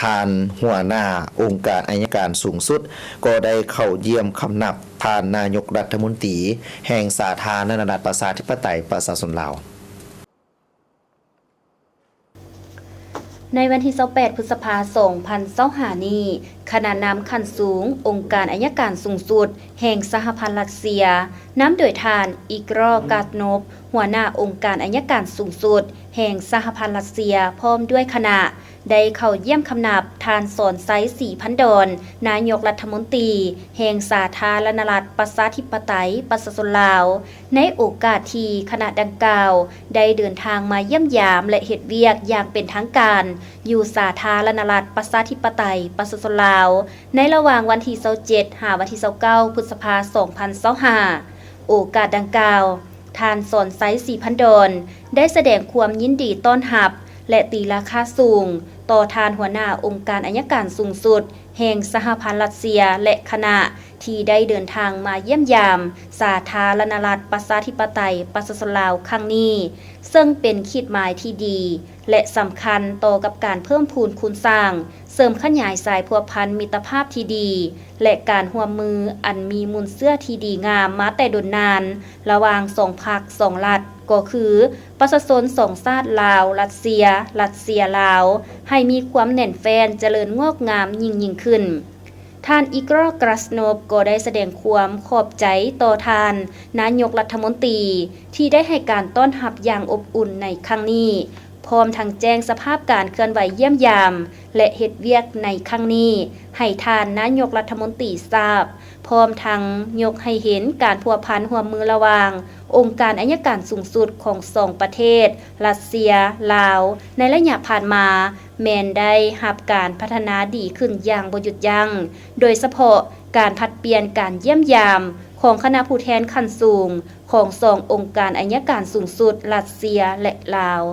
ທ່ານຫົວໜ້າອົງການໄອຍະການສູງສຸດ ກໍໄດ້ເຂົ້າຢ້ຽມຄຳນັບທ່ານນາຍົກລັດຖະມົນຕີແຫ່ງສາທາລະນະລັດປະຊາທິປະໄຕປະຊາຊົນລາວ. ໃນວັນທີຊາວແປດ ພຶດສະພາ ສອງພັນຊາວຫ້ານີ້, ຄະນະນຳຂັ້ນສູງອົງການໄອຍະການສູງສຸດແຫ່ງສະຫະພັນຣັດເຊຍ, ນຳໂດຍທ່ານ ອີກຣໍ ກາສໂນບ ຫົວໜ້າອົງການໄອຍະການສູງສຸດແຫ່ງສະຫະພັນຣັດເຊຍ ພ້ອມດ້ວຍຄະນະ ໄດ້ເຂົ້າຢ້ຽມຄຳນັບທ່ານ ສອນໄຊ ສີພັນດອນ ນາຍົກລັດຖະມົນຕີແຫ່ງສາທາລະນະລັດປະຊາທິປະໄຕປະຊາຊົນລາວ ໃນໂອກາດທີ່ຄະນະດັ່ງກ່າວໄດ້ເດີນທາງມາຢ້ຽມຢາມ ແລະ ເຮັດວຽກຢ່າງເປັນທາງການຢູ່ສາທາລະນະລັດປະຊາທິປະໄຕປະຊາຊົນລາວ ໃນລະຫວ່າງວັນທີຊາວເຈັດ ຫາວັນທີຊາວເກົ້າ ພຶດສະພາ ສອງພັນຊາວຫ້າ. ໂອກາດດັ່ງກ່າວ, ທ່ານ ສອນໄຊ ສີພັນດອນ ໄດ້ສະແດງຄວາມຍິນດີຕ້ອນຮັບ ແລະ ຕີລາຄາສູງຕໍ່ທ່ານຫົວໜ້າອົງການໄອຍະການສູງສຸດແຫ່ງສະຫະພັນຣັດເຊຍ ແລະ ຄະນະ ທີ່ໄດ້ເດີນທາງມາຢ້ຽມຢາມສາທາລະນະລັດປະຊາທິປະໄຕປະຊາຊົນລາວຄັ້ງນີ້, ເຊິ່ງເປັນຂີດໝາຍທີ່ດີ ແລະ ສຳຄັນຕໍ່ກັບການເພີ່ມພູນຄູນສ້າງ, ເສີມຂະຫຍາຍສາຍພົວພັນມິດຕະພາບທີ່ດີ ແລະ ການຮ່ວມມືອັນມີມູນເຊື້ອທີ່ດີງາມມາແຕ່ດົນນານ ລະຫວ່າງສອງພັກສອງລັດ, ກໍຄືປະຊາຊົນສອງຊາດລາວ-ຣັດເຊຍ, ຣັດເຊຍ-ລາວ, ໃຫ້ມີຄວາມແໜ້ນແຟ້ນ, ຈະເລີນງອກງາມຍິ່ງໆຂຶ້ນ. ທ່ານ ອີກຣໍ ກຣາສໂນບ ກໍໄດ້ສະແດງຄວາມຂອບໃຈຕໍ່ທ່ານນາຍົກລັດຖະມົນຕີ ທີ່ໄດ້ໃຫ້ການຕ້ອນຮັບຢ່າງອົບອຸ່ນໃນຄັ້ງນີ້, ພ້ອມທັງແຈ້ງສະພາບການເຄື່ອນໄຫວຢ້ຽມຢາມ ແລະ ເຮັດວຽກໃນຄັ້ງນີ້ ໃຫ້ທ່ານນາຍົກລັດຖະມົນຕີຊາບ, ພ້ອມທັງຍົກໃຫ້ເຫັນການພົວພັນຮ່ວມມືລະຫວ່າງອົງການໄອຍະການສູງສຸດຂອງສອງປະເທດ ຣັດເຊຍ-ລາວ ໃນໄລຍະຜ່ານມາ ແມ່ນໄດ້ຮັບການພັດທະນາດີຂຶ້ນຢ່າງບໍ່ຢຸດຢັ້ງ, ໂດຍສະເພາະການຜັດປ່ຽນການຢ້ຽມຢາມຂອງຄະນະຜູ້ແທນຂັ້ນສູງຂອງສອງອົງການໄອຍະການສູງສຸດ ຣັດເຊຍ ແລະ ລາວ.